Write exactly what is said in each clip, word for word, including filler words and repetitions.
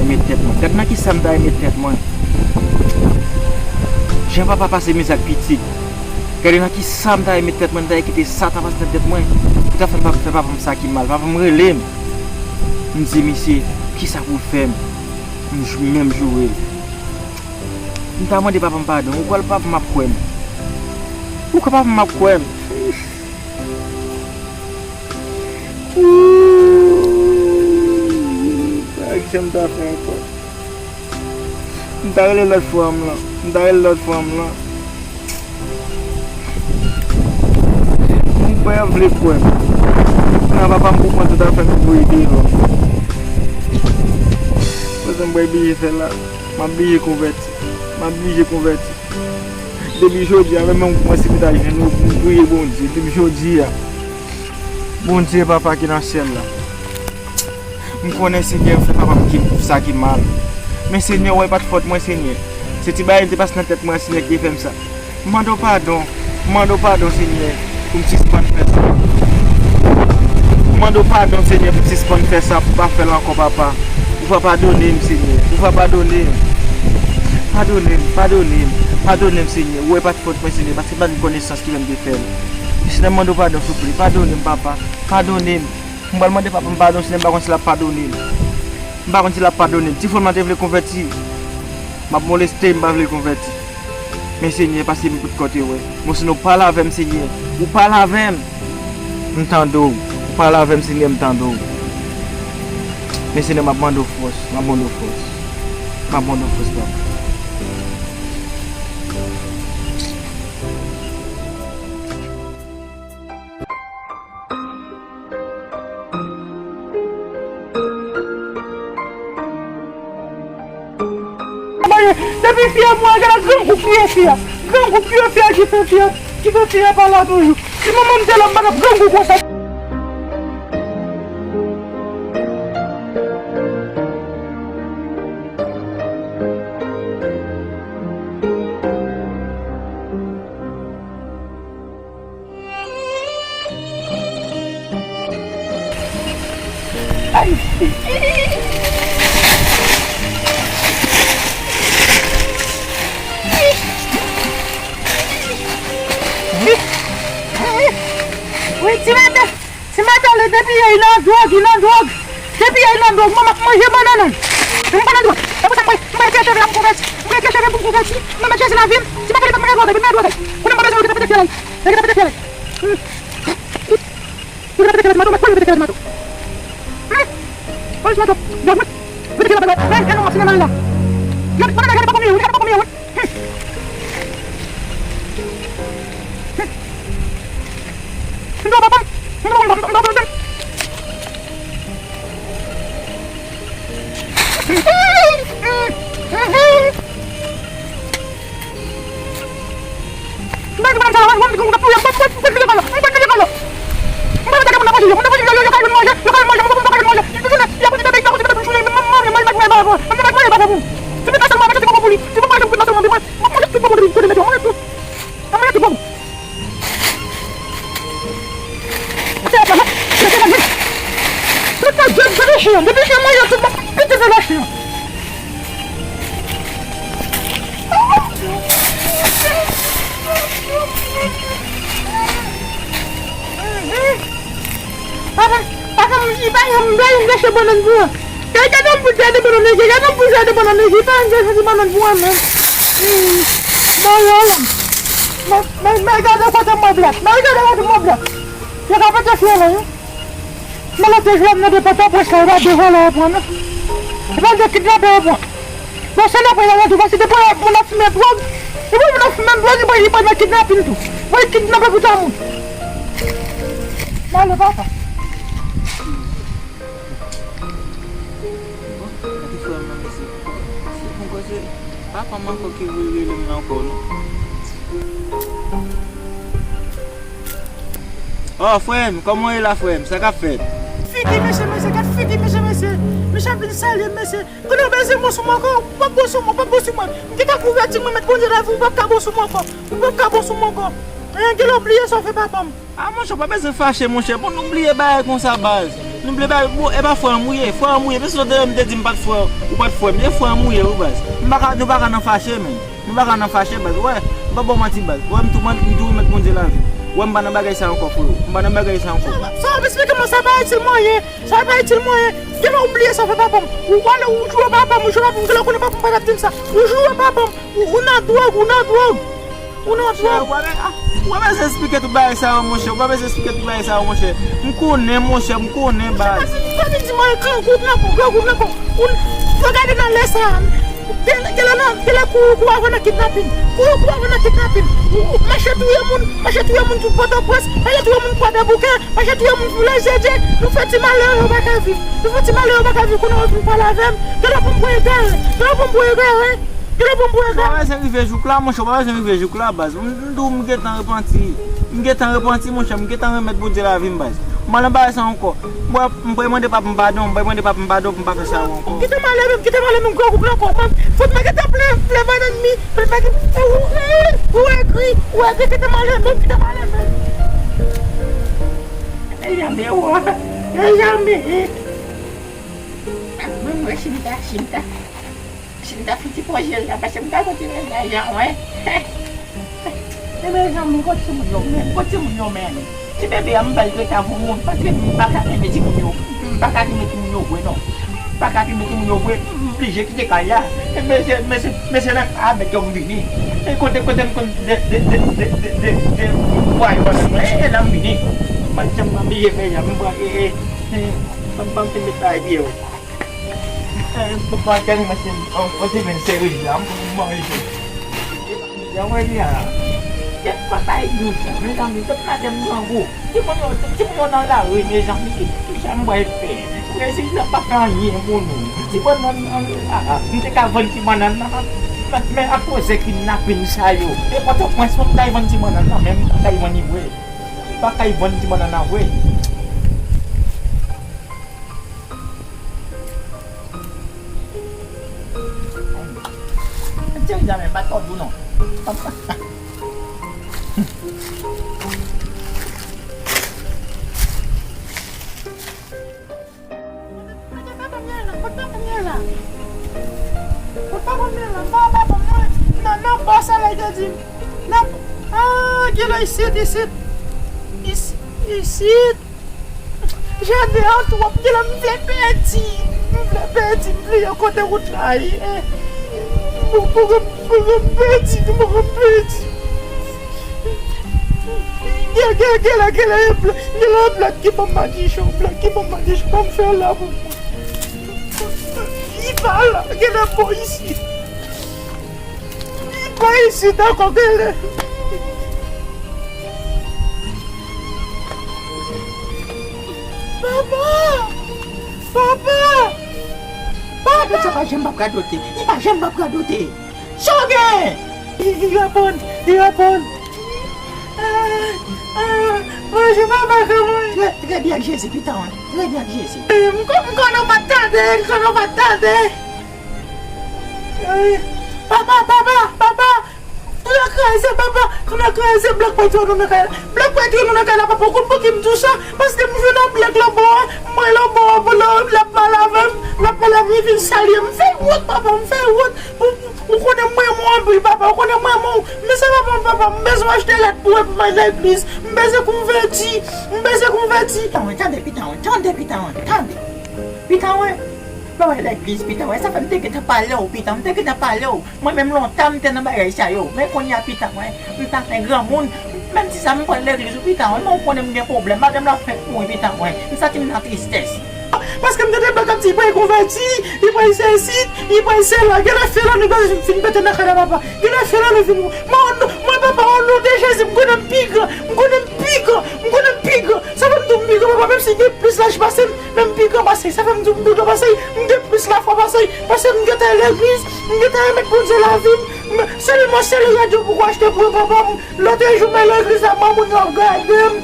Met tèt mwen. Gad nan kisa m ta met tèt mwen. Jan papa pase mizè ak pitit. Gade nan kisa m ta met tèt mwen, m ta kite sa ta pase nan tèt mwen. Pou ta fè papa, fè papa m sa ki mal. Papa m rele m. M di misye, kisa pou l fè m? M j- menm joure l. M ta mande papa m padon. Ou kwè l papa m ap kwè m? Ou kwè papa m ap kwè m? Ooh, pa ki sa m ta fè ankò. M ta rele lòt frè m lan. M ta rele lòt frè m lan. Mon pè vle kwè m. Nan papa m pou pran tout afè m voye deyò. Prezan m pral blije fè la. M ap blije konvèti. M ap blije konvèti. Depi jodi a, menm mwen kòmanse met ajenou pou m priye Bondye. Depi jodi a, Bondye papa ki nan syèl la, m konnen Senyè fè papa m ki, sa ki mal. Men Senyè, w wè pa t fòt mwen, Senyè. Se ti bagay m te pase nan tèt mwen, Senyè, ki te fè m sa. M mande w padon. M mande w padon, Senyè, pou m sispann fè sa. M mande w padon, Senyè, pou m sispann fè sa, pou m pa fè l ankò, papa. Ou va padone m, Senyè. Ou va padone m. Padone m, padone m, padone m, Senyè. Ou wè pa t fòt mwen, Senyè, paske m pa t gen konesans ki fè m te fè l. Senyè, m mande w padon, souple. Padone m, papa. Padone m. M pral mande papa m padon, Senyè, m pa konn si l ap padone m. M pa konn si l ap padone m. Ti frè m lan te vle konvèti. M ap moleste, m pa vle l konvèti. Men Senyè, pase m pou t kote w. Bon, Senyè, ou pale avè m, Senyè. Ou pale avè m. M tande w. Ou pale avè m, Senyè, m tande w. Men Senyè, m ap mande w fòs. M ap mande w fòs. M ap mande w fòs, papa. Depi fi a mwen, gade grangou ki ye fi a. Grangou ki ye fi a ki fè fi a, ki fè fi a pa la toujou. Si manman m te la, m pa t ap grangou konsa. Wi, ti maten. Ti maten, depi yè, li nan dwòg, li nan dwòg. Depi yè, li nan dwòg. Mwen, m ap manje bannann. Mwen pa nan dwòg. Se pou sa, mwen, mwen tire cheve m konvèti. Mwen tire cheve m pou m konvèti. Mwen met Jezi lavi m. Ti maten, li pa manje dwòg, li pa manje dwòg. Kounye a, mwen bezwen rete pete fyèl la. Rete pete fyèl la. Yo, repete kèlè mato, mwen, repete kèlè mato. Polis mato, dòm, repete kèlè mato. Mwen, e non, sinema la. Yo, mwen, mwen, pa konbyen, mwen, pa konbyen, mwen. Mwen, papa, mwen, papa, mwen, papa. Depi chen mwen ye, tout bon, pete nan lache. Papa, papa, m di pa yon bagay, m gache bannann pou an. Gade, gade yon bout, gade bannann nèg, gade yon bout, gade bannann nèg, pa yon gache bannann pou an, non. Mwen, mwen, mwen, gade kote mwen blat, mwen, gade kote mwen blat. Yo ka pete fyèl la, wi. Malotèz la nan de Pòtoprens la, e pa de vòlè yo pran, non. E pa de kidnapè yo pran. Bon, se nan pwen la, nan tou, paske depi moun ap fimen dwòg, depi moun ap fimen dwòg, li pral, li pral nan kidnapin tou. Bon, li kidnape pou ta moun. Male papa. Bon, epi frè m nan, mesye. Se pou kòze papa m ankò ki vle rele m la ankò, non. Oh, frè m, kòman w ye la, frè m? Sa k ap fèt? Figi mesye, mesye, gad figi mesye, mesye. Mesye ap vin salye m, mesye. Kounye a w bezwen bon sou mwen ankò? Ou p ap bon sou mwen, ou p ap bon sou mwen. M gentan konvèti, m remèt Bondye lavi, ou p ap ka bon sou mwen ankò. Ou p ap ka bon sou mwen ankò. Gen lè w bliye sa w fè papa m. A, monchè, w pa bezwen fache, monchè. Bon, nou bliye bagay konsa, baz. Nou bliye bagay. Bon, e pa frè m ou ye, frè m ou ye. Menm si w te, m te di m pa t frè, ou pa t frè m, se frè m ou ye, wi, baz. M pa ka, nou pa ka nan fache, menm. Nou pa ka nan fache, baz. Wè, m pa ba w manti, baz. Wè, m tou, m tou remèt Bondye lavi m. Wè, m pa nan bagay sa ankò, freo. M pa nan bagay sa ankò. Sa w ap esplike mwen sa pa itil mwen anyen. Sa pa itil mwen anyen. Gen lè w bliye sa w fè papa m. Ou ale, ou joure papa m, ou joure papa m. Gen lè w konnen papa m pa t ap di m sa. Ou joure papa m. Ou, ou nan dwòg, ou nan dwòg. Ou nan dwòg. Ou pa, ah, ou pa bezwen esplike tout bagay sa yo, monchè. Ou pa bezwen esplike tout bagay sa yo, monchè. M konnen, monchè, m konnen, baz. Ou pa vin di mwen grangou, grangou, grangou, grangou. Ou, ou gade nan lè sa. Gen, gen lè nan, gen lè kou, kou avè nan kidnapin. Kou, kou avè nan kidnapin. Ou, ou mache touye moun, mache touye moun tout Pòtoprens, mache touye moun Kwadèboukè, mache touye moun Vilaj de Dye. Nou fè ti malere yo pa ka viv. Nou fè ti malere yo pa ka viv, kounye a yo vin pale avè m. Gen lè pou m pran egare. Gen lè pou m pran egare. Gen lè pou m pran egare. Ou pa bezwen rive jouk la, monchè, ou pa bezwen rive jouk la, baz. M, m di w, m gentan repanti. M gentan repanti, monchè, m gentan remèt Bondye lavi m, baz. M pa nan bagay sa ankò. Mwen, m premande papa m padon, m premande papa m padon pou m pa fè sa yo ankò. Kite m ale menm, kite m ale menm, grangou, grangou, man. Fout mwen gentan plen, plen bannann mi, plen bannann mi. Ou, ou, ou egri, ou egri, kite m ale menm, kite m ale menm. E janbe, wè. E janbe. Mwen, mwen, Chinita, Chinita. Si m ta fouti pòche l la, paske m ta kontinye lajan, wè. Ebyen, zanmi, kot timoun yo menm? Kot timoun yo menm? Ti bebe a, m ba l reta pou moun, paske m pa ka kenbe timoun yo. M pa ka kenbe timoun yo vre, non. M pa ka kenbe timoun yo vre. M blije kite kay la. E mesye, mesye, mesye nan ka a mèt yo m vini. E kote, kote m konn de, de, de, de, de, de, de, vwa yo nan mwen. E la m vini. Mwen, m blije fè jan, m pran, e, e, e, ban m, ban m fin met bagay pye yo. Eh, papa, tèlman se, oh, oh, te vin serye la, m pou manje. Jan wè li a, kèk papa e dous, mezanmi, tout maten m grangou. Timoun yo, timoun yo nan lari, mezanmi, ki, ki jan m pral fè? Prezidan pa fè anyen pou nou. Ti bannann nan la, m te ka vann ti bannann nan, men, men akoze kidnapin sa yo. E Pòtoprens, mwen m ta vann ti bannann nan, men m pa ka vann li vre. M pa ka vann ti bannann nan vre. Jerry, zanmi, m pa t tòde w non. Kote papa m ye la? Kote papa m ye la? Kote papa m ye la? M pa wè papa m non. Nan, nan bò sa la, li te di m. Nan, ah, gen lè isit, isit. Is-, isit. Jaden an twòp, gen lè m vle pèdi. M vle pèdi, m vle yon kote wout la ye. M poko, m poko pèdi, m poko pèdi. Gen, gen, gen lè, gen lè, gen lè blòk ki ban m madichon, blòk ki ban m madichon, ban m fè la pou mwen. Li pa la, gen lè bò isit. Li pa isit ankò, genlè. Papa! Papa! Papa! Sa pa janm p ap radote. Li pa janm p ap radote. Sa w gen? Li, li reponn, li reponn. Ah, ah, bonjou, papa, kòman w ye? Trè, trè byen ak Jezi, pitan, wi. Trè byen ak Jezi. Eh, m kon-, m konnen w pa t tande, m konnen w pa t tande. Ay, papa, papa, papa! Kounye a kraze, papa! Kounye a kraze, blòk pral touye nou nan kay la. Blòk pral touye nou nan kay la, papa! Ou konn poukisa m di w sa? Paske m jwe nan blòk lanbò a, m wè lanbò a, l ap pale avè m, l ap pale avè m, li vin salye m. M fè wont, papa, m fè wont. Ou, ou konnen m renmen w anpil, papa, ou konnen m renmen w. Men sa, papa, papa, m bezwen achte lèt pou w epi m al legliz. M bezwen konvèti, m bezwen konvèti. Pitan, tande, pitan, tande, pitan, tande. Pitan, wè. Mwen wè legliz, pitan, wè, sa fè m te gentan pale w, pitan, m te gentan pale w. Mwen menm lontan m te nan bagay sa yo. Men kounye a, pitan, wè, m pa fè granmoun. Menm si sa m pral legliz, wi, pitan, wè, men w konnen m gen pwoblèm. Madanm la fèk mouri, pitan, wè. M santi m nan tristès. Paske m tande blòk ap di, li pral konvèti, li pral sèsit, li pral sèla. Genlè fè lane, gade, m fin pete nan kay la, papa. Genlè fè lane vin. Mwen, mwen, papa, o non de Jezi, m konnen m pi gran, m konnen m pi gran, m konnen m pi gran. Sa fè m di w m pi gran, papa, menm si gen plis laj pase m, men m pi gran pase l. Sa fè m di w m pi gran pase l, m gen plis lafwa pase l, paske m gentan legliz, m gentan remèt Bondye lavi m. M, sèlman sèl radyo poko achte pou papa m. Lòt jou m al legliz la, granmoun yo ap gade m,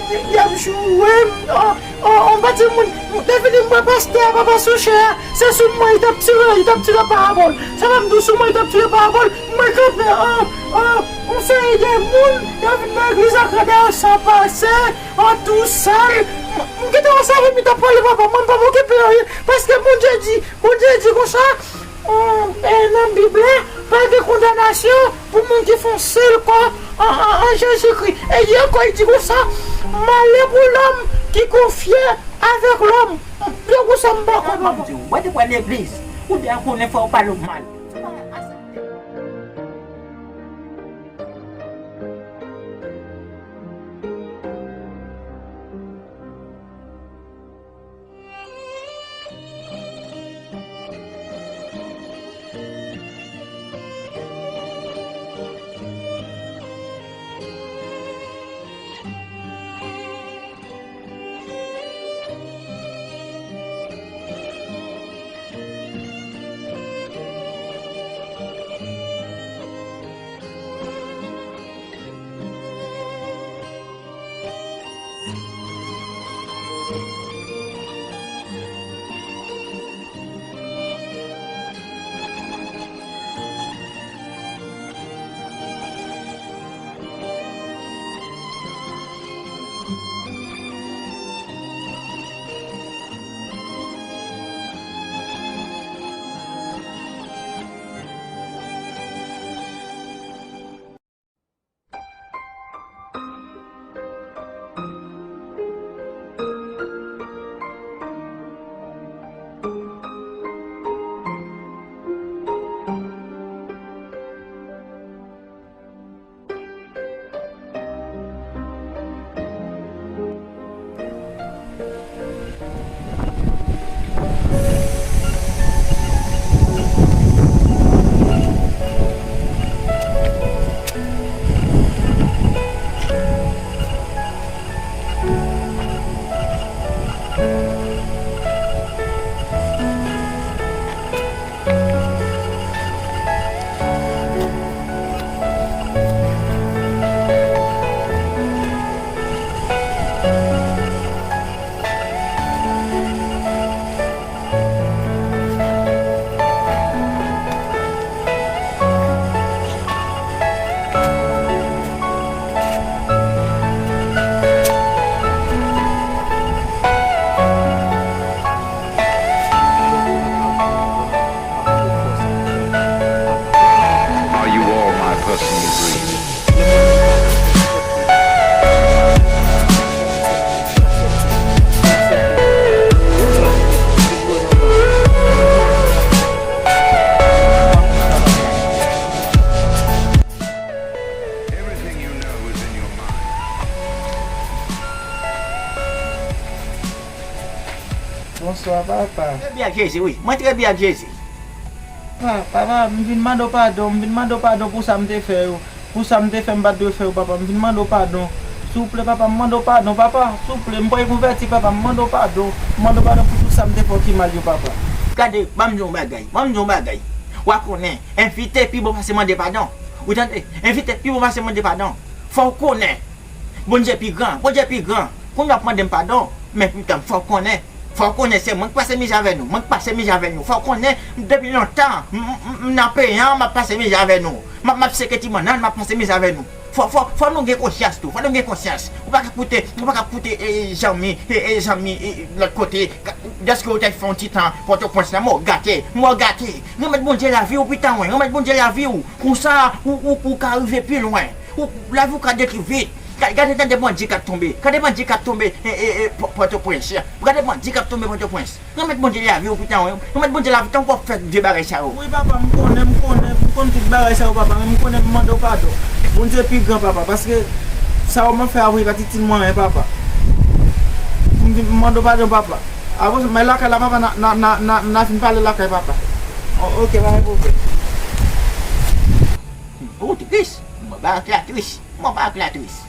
y ap joure m. An, an, an, pa timoun, de Vini m wè pastè a, papa sou chè a, se sou mwen li t ap tire, li t ap tire parabòl. Sa fè m di w sou mwen li t ap tire parabòl, mwen kanpe an, an, yon seri de moun, y ap vin nan legliz la, kande yo san pase, an tou sèl. M, m gentan wè sa, m t ap pale, papa, mwen m p ap okipe yo, paske Bondye di, Bondye di konsa, Hum, e nan Bib la, pa gen kondanasyon pou moun ki fè yon sèl kò an, an, an Jezikri. E li ankò, li di konsa, malè pou lòm ki konfye avèk lòm. Byen konsa, m pa konprann. Mwen di w, wè, te pral legliz, ou te konnen fò w pale w mal. Are you all my personal dreams? Everything you know is in your mind. Bonswa, papa. Trè byen ak Jezi, wi. Mwen trè byen ak Jezi. Pa, papa, m vin mande w padon, m vin mande w padon pou sa m te fè yo. Pou sa m te fè, m pa t dwe fè yo, papa. M vin mande w padon. Souple, papa, m mande w padon, papa. Souple, m pral konvèti, papa. M mande w padon. M mande w padon pou tout sa m te fè w ki mal yo, papa. Gade, ban m di w yon bagay. Ban m di w yon bagay. W a konnen, envite pi bon pase mande padon. Ou tande? Envite pi bon pase mande padon. Fò w konnen. Bondye pi gran, Bondye pi gran. Kounye a w ap mande m padon, men poutan, fò w konnen. Fò w konnen se mwen k pase mizè avè nou. Mwen k pase mizè avè nou. Fò w konnen, depi lontan, m, m, m, m nan peyi an, m ap pase mizè avè nou. M ap, m ap seke ti bannann, m ap pase mizè avè nou. Fò, fò, fò nou gen konsyans tou. Fò nou gen konsyans. Ou pa ka koute, ou pa ka koute, e, e, zanmi, e, e, zanmi, e, lòt kote. Ka, dèske ou te fè yon ti tan Pòtoprens la, mò gate, mò gate. Renmèt Bondye lavi w, pitan mwen. Renmèt Bondye lavi w. Konsa, ou, ou, ou ka rive pi lwen. Ou, lavi w ka dekri vit. Ga-, gade, gade bandi k ap tonbe. Gade bandi k ap tonbe, e, e, e, Pò-, Pòtoprens. Gade bandi k ap tonbe Pòtoprens. Renmèt Bondye lavi w, pitan, wi. Renmèt Bondye lavi w, tankou w ap fè vye bagay sa yo. Wi, papa, m konnen, m konnen, m konn tout bagay sa yo, papa, men m konnen m mande w padon. Bondye pi gran, papa, paske sa yo m ap fè a, wi, pa t itil mwen anyen, papa. M vin, m mande w padon, papa. Apre, men lakay la, papa, n a, n a, n a, n a, n a fin pale lakay, papa. O-, oke, pa gen pwoblèm. Ou tris. Mwen pa ak la tris. Mwen pa ak la tris.